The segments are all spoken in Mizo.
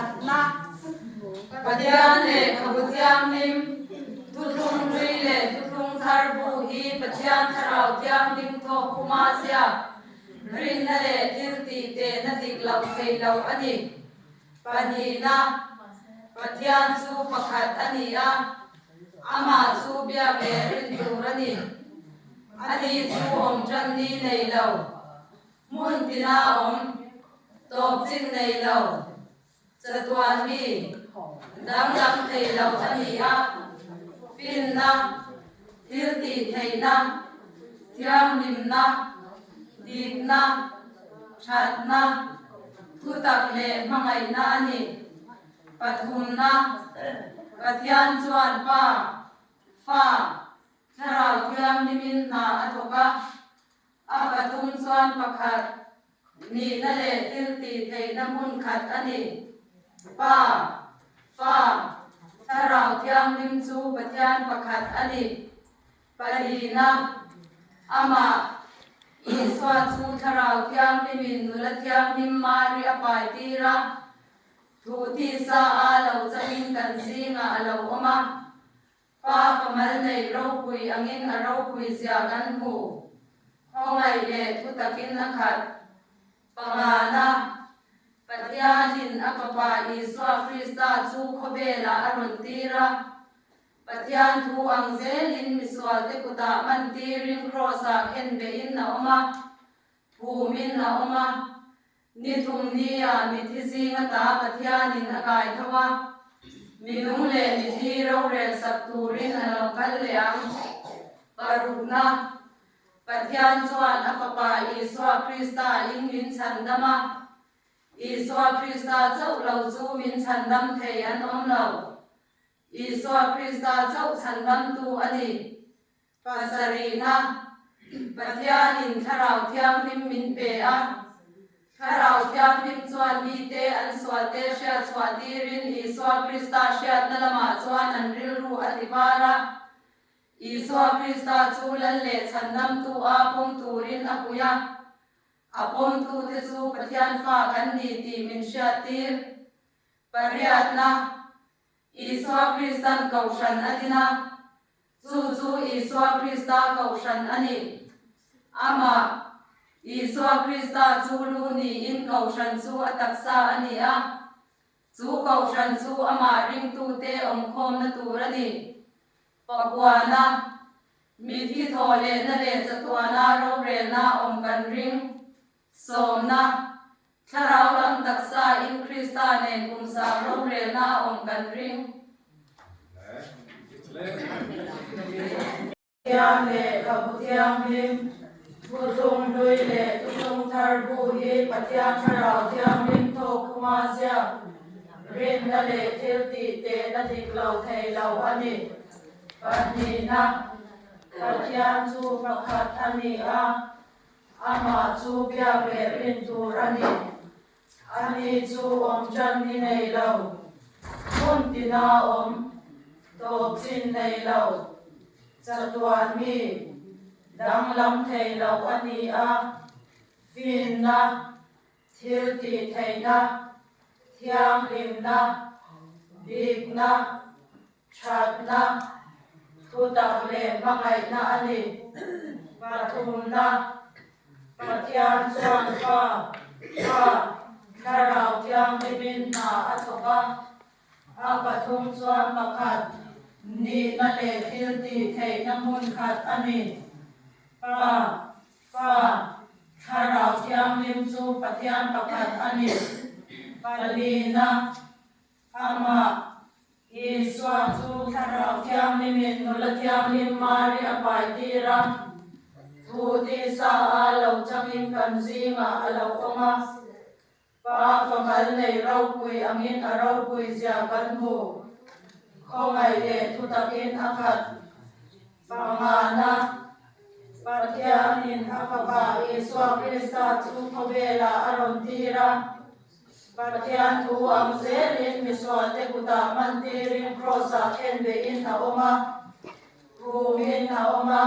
Khatna, Pathian Lehkhabu Thianghlim, Thuthlung Hlui leh Thuthlung Thar bu hi Pathian Thlarau Thianghlim thawk khuma ziak, rinna leh thil tih tehna dik loh thei lo a ni. Pahnihna, Pathian chu pakhat a ni a, amah chu biak leh rin tur a ni. Ani chu awm tan ni nei lo. Hmun tina awm, tawp chin nei lo, chatuan mi, danglam thei lo a ni a, finna, thil tih theihna, thianghlimna, dikna, thatna, thutak leh hmangaihna a ni. Pathumna, Pathian chuan Pa, Fa, Thlarau Thianghlimin hna a thawk a, A pathum chuan pakhat, nihna leh thil tih theihna hmun khat a ni. Pa, Fa, Thlarau Thianghlim chu Pathian pakhat a ni. Pahlihna, Amah, Isua chu Thlarau Thianghlimin nula thianghlim Mari a pai tir a, thu tisa a lo changin kan zingah a lo awm a. Pa famal neih ropui angin a ropui zia kan hmu. Khawngaih leh thu takin a khat. Pangana, Pathianin a Fapa Isua Krista chu khawvelah a rawn tir a. Pathian thu ang zelin misualte kutah man tirin Kraws-ah khenbehin a awm a, phumin a awm a. Ni thum nia mithi zing ata Pathianin a kai tho a, mi nung leh mithi rorel sak turin a lo kal leh ang. Parukna, Pathian chuan a Fapa Isua Krista in min chhandam a, Isua Krista chauh lo chu min chhandam thei an awm lo. Isua Krista chauh chhandamtu a ni. Pasarihna, Pathianin Thlarau Thianghlim min pe a. Thlarau Thianghlim chuan mite an sualte hriat chhuah tirin Isua Krista hriatna lamah chuan an rilru a ti var a. Isua Krista chu Lal leh Chhandamtu a pawm turin a pui a. A pawmtute chu Pathian fa kan ni tih min hriattir. Pariatna, Isua Kristan Kohhran a din a, chu chu Isua Krista Kohhran a ni. Amah, Isua Krista chu lu niin Kohhran chu a taksa a ni a, chu Kohhran chu amah ringtute awmkhawmna tur a ni. Pakuana, Mithi thawhlehna leh chatuana rorelna awm kan ring. Sawmna, Thlarau lam taksa in Krista nen kum sang rorelna a awm kan ring. Pathian lehkhabu thianghlim, Thuthlung Hlui leh Thuthlung Thar bu hi Pathian Thlarau Thianghlim thawk khuma ziak, rinna leh thil tih tehna dik lo thei lo a ni. Pahnihna, Pathian chu pakhat a ni a. Amah chu biak leh rin tur a ni. Ani chu awm tan ni nei lo, hmun tina awm, tawp chin nei lo, chatuan mi, danglam thei lo a ni a, finna, thil tih theihna, thianghlimna, dikna, Thatna, thutak leh hmangaihna a ni. Pathumna, Pathian chuan Pa, Fa, Thlarau Thianghlimin hna a thawk a, a pathum chuan pakhat, nihna leh thil tih theihna hmun khat a ni. Pa, Fa, Thlarau Thianghlim chu Pathian pakhat a ni. Palina, Amah, Isua chu Thlarau Thianghlimin nula thianghlim Mari a pai tir a, thu tisa a lo changin kan zingah a lo awm a. Pa famal nei ropui angin a ropui zia kan hmu. Khawngaih leh thutakin a khat. Pangana, Pathianin a Fapa Isua Krista chu khawvelah a rawn tir a. Pathian thu ang zelin misualte kutah mantirin Kraws-ah khenbehin a awm a, phumin a awm a.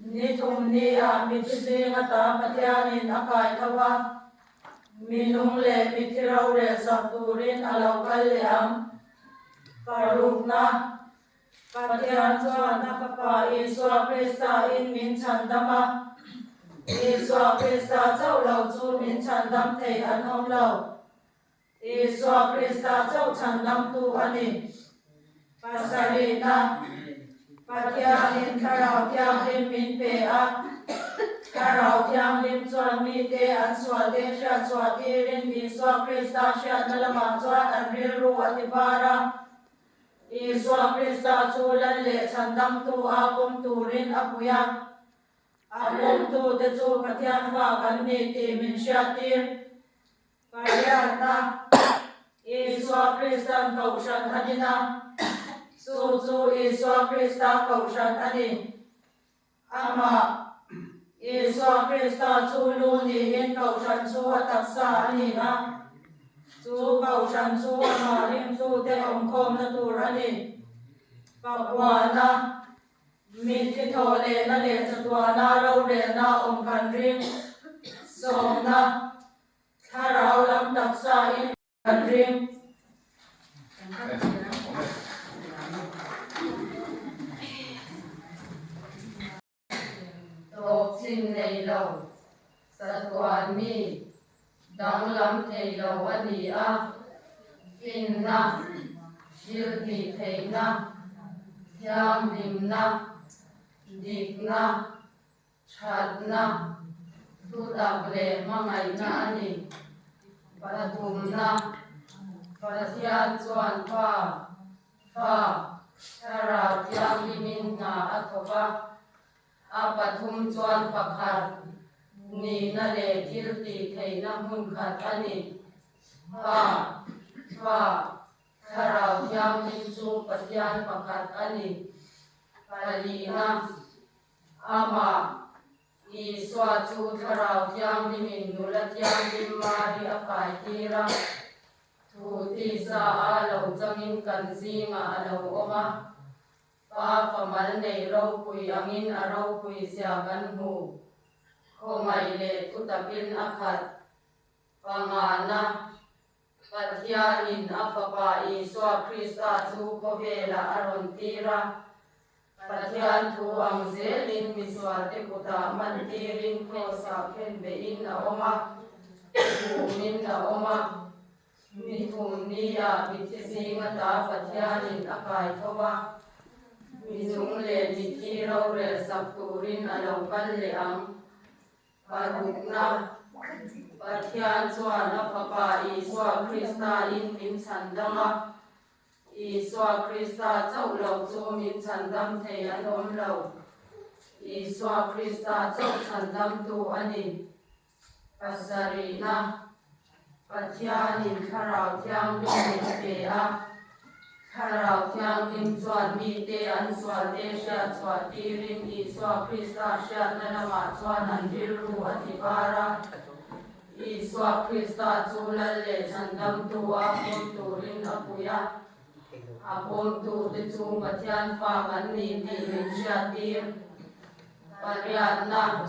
Ni thum niah mithi zing ata Pathianin a kai tho a. Mi nung leh mithi rorel sak turin a lo kal leh ang. Parukna, Pathian chuan a Fapa Isua Krista in min chhandam a. Isua Krista chauh lo chu min chhandam thei an awm lo. Isua Krista chauh chhandamtu a ni. Pasarihna, Pathianin Thlarau Thianghlim min pe a. Thlarau Thianghlim chuan mite an sualte hriatchhuah tirin Isua Krista hriatna lamah chuan an rilru a ti var a. Isua Krista chu Lal leh Chhandamtu a pawm turin a pui a. A pawmtute chu Pathian fa kan ni tih min hriattir. Pariatna, Isua Kristan Kohhran a din a, chu chu Isua Krista Kohhran a ni. Amah, Isua Krista chu lu niin Kohhran chu a taksa a ni a, chu Kohhran chu amah ringtute awmkhawmna tur a ni. Papuana, Mitthi thawh lehna leh chatuana rorelna awm kan ring. Sawmna, Thlarau lam taksa in kan ring. Tawp chin nei lo, chatuan mi danglam thei lo a ni a, finna, thil tih theihna, thianghlimna, dikna, Thatna, thutak leh hmangaihna a ni. Pathumna, Pathian chuan Pa, Fa, Thlarau Thianghlimin hna a thawk a, a pathum chuan pakhat, nihna leh thil tih theihna hmun khat a ni. Pa, Fa, Thlarau Thianghlim chu Pathian pakhat a ni. Palina. Amah, Isua chu Thlarau Thianghlimin nula thianghlim Mari a kaitir a, thu tisa a lo changin kan zingah a lo awm a. Pa famal neih ropui angin a ropui zia kan hmu. Khawngaih leh thutakin a khat. Pangana, Pathianin a Fapa Isua Krista chu khawvelah a rawn tir a. Pathian thu ang zelin misualte kutah mantirin Kraws-ah khenbehin a awm a, humin a awm a. Ni thum nia mithi zinga ta Pathianin a kai tho a, mi nung leh mithi rorel sak turin a lo kal leh ang. Parukna, Pathian chuan a Fapa Isua Krista in min chhandam a. Isua Krista chauh lo chu min chhandam thei an awm lo. Isua Krista chauh chhandamtu a ni. Pasarihna, Pathianin Thlarau Thianghlim min pe a. Thlarau Thianghlim chuan mite an sualte hriat chhuah tirin Isua Krista hriatna lamah chuan an rilru a ti var a. Isua Krista chu Lal leh Chhandamtu a pawm turin a pui a. A pawmtute chu Pathian fa kan ni tih min hriattir. Pariatna,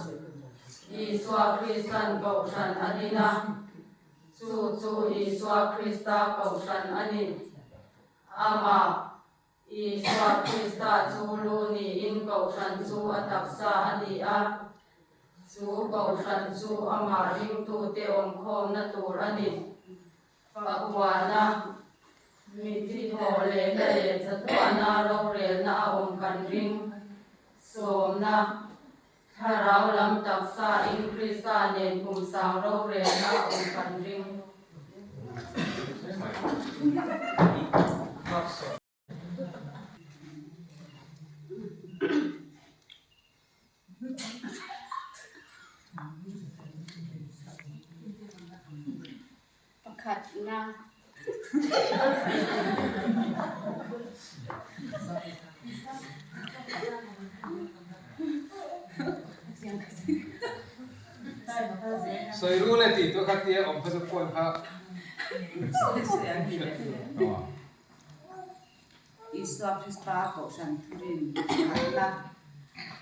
Isua Kristan Kohhran a din a. Chu chu Isua Krista Kohhran a ni. Amah, Isua Krista chu lu niin Kohhran chu a taksa a ni a. Chu Kohhran chu amah ringtute awmkhawmna tur a ni. Pakuana, mitthi thawh lehna leh chatuahna rorelna a awm kan ring. Sawmna. Thlarau lam taksa in Krista nen kum sang rorelna a awm kan ring. Pakhatna. Sawi ru le tih tur kha tia awm kha chu phone kha Isua Krista Kohhran thurin pakhatna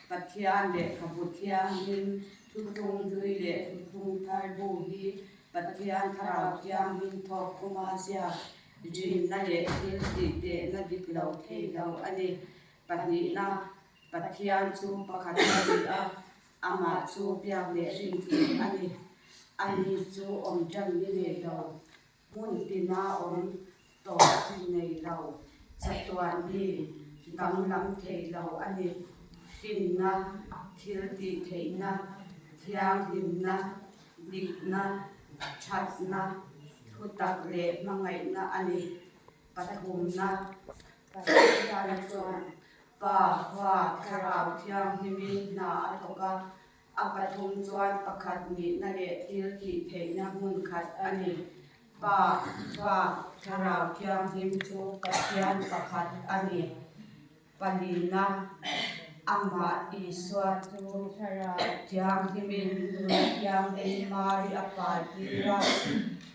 Pathian lehkhabu thianghlim thuthlung hlui leh thuthlung thar bu hi. Pathian Thlarau Thianghlim thawk khuma ziak rinna leh thil tih tehna dik lo thei lo a ni. Pahnihna, Pathian chu pakhat a ni a, amah chu biak leh rin tur a ni. Ani chu awm tan ni nei lo, hmun tina awm tawh chi nei lo, chatuan mi danglam thei lo a ni. Finna, thil tih theihna, thianghlimna, dikna, thatna, thutak leh hmangaihna a ni. Pathumna, Pathian chuan Pa, Fa, Thlarau Thianghlimin hna a thawk a, a pathum chuan pakhat nihna leh thil tih theihna hmun khat a ni. Pa, Fa, Thlarau Thianghlim chu Pathian pakhat a ni. Palina, Amah Isua chu Thlarau Thianghlimin Nula Thianghlim Mari a pai tir a,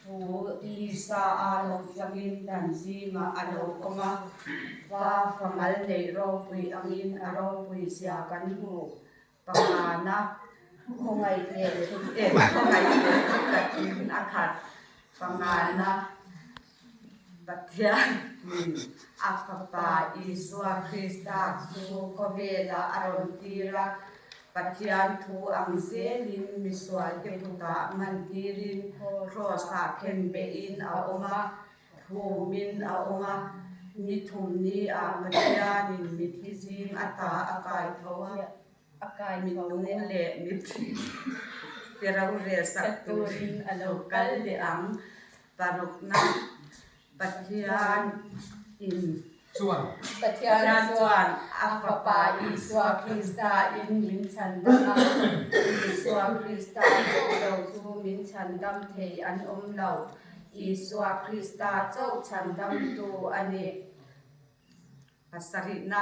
thu tisa a lo changin dan zingah a lo awm a, Pa famal neih ropui angin a ropui zia kan hmu. Pangana, Khawngaih leh khawngaih leh thutakin a khat. Pangana, Pathianin a Fapa Isua Krista chu khawvelah a rawn tir a, Pathian thu ang zelin misualte kutah mantirin Kraws-ah khenbehin a awm a, thumin a awm a, ni thumni-ah Pathianin mithi zing ata a kai tho a. A kai minung leh mithi te rorel sak turin a lo kal leh ang. Parukna Pathian in Chuan. Pathian chuan a Fapa Isua Krista in min chhandam a, Isua Krista chauh lo chu min chhandam thei an awm lo. Isua Krista chauh chhandamtu a ni. Pasarihna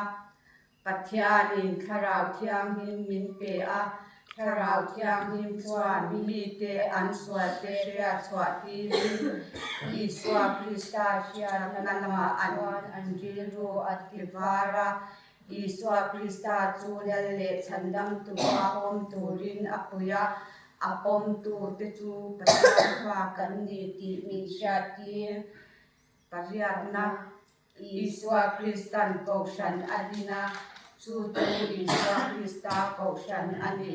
Pathianin Thlarau Thianghlim min pe a, Thlarau Thianghlim chuan mite an sualte hriat chhuah tirin Isua Krista hriatna lamah an an rilru a ti var a. Isua Krista chu Lal leh Chhandamtu a pawm turin a pui a, a pawmtute chu Pathian fa kan ni tih min hriattir. Pariatna. Isua Kristan Kohhran a din a, chu chu Isua Krista Kohhran a ni.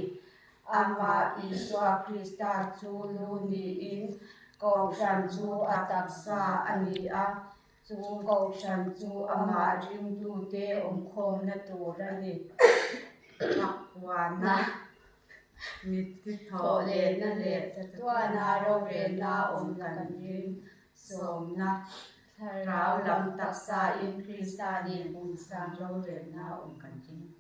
Amah Isua Krista chu lu niin Kohhran chu a taksa a ni a, chu Kohhran chu amah ringtute awmkhawmna tur a ni. Pakhuana mitthi thawh lehna leh chatuana rorelna awm kan ring Sawmna, Thlarau lam taksain Krista nen pumsang rorelna awm kan ring.